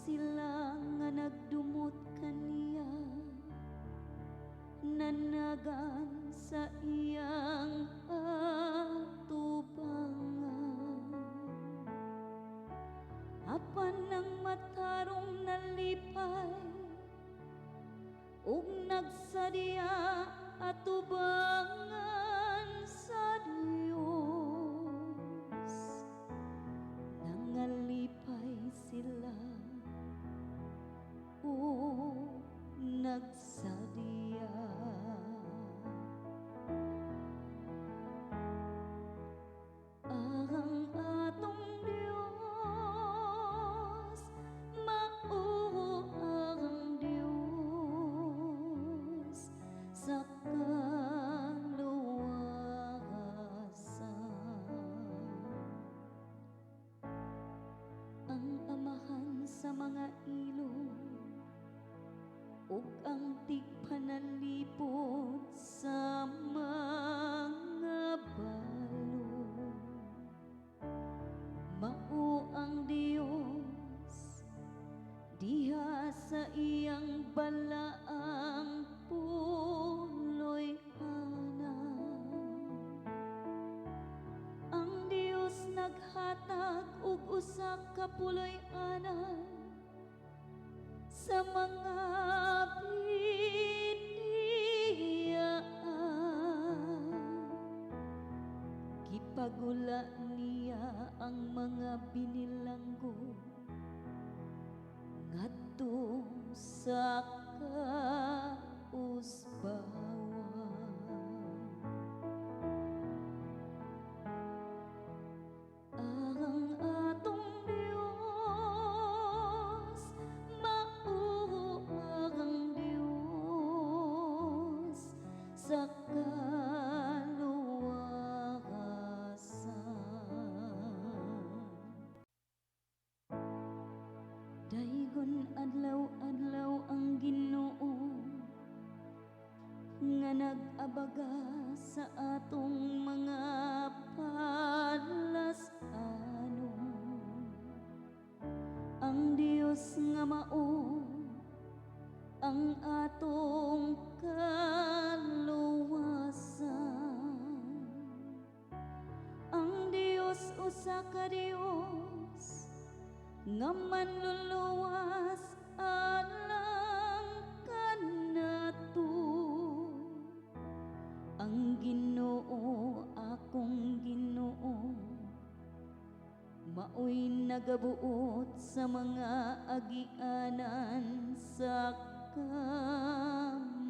Sila nga nagdumot kaniya, nanagan sa iyang atubangan. Apan ang matarong nalipay ug nagsadya atubangan sa Dios. Nangalipay sila ug nagsadya. Ang atong Dios mao ang Dios sa kaluwasan. Ang amahan sa mga ilo ug ang tigpanalipod sa mga balo. Mao ang Dios diha sa iyang balaang puloy-anan. Ang Dios naghatag og usa ka puloy-anan sa mga biniyaan. Gipagula niya ang mga binilanggo ngadto sa kausbawan. Ang atong Dios mao ang Dios sa kaluwasan. Daygon adlaw-adlaw ang Ginoo nga nag-abaga sa atong mga palas-anon. Ang Dios nga mao ang atong kaluwasan. Ang Dios usa ka Dios nga manluluwas alang kanato. Ang Ginoo, akong Ginoo, maoy nagabuot sa mga agianan sa kamatayon.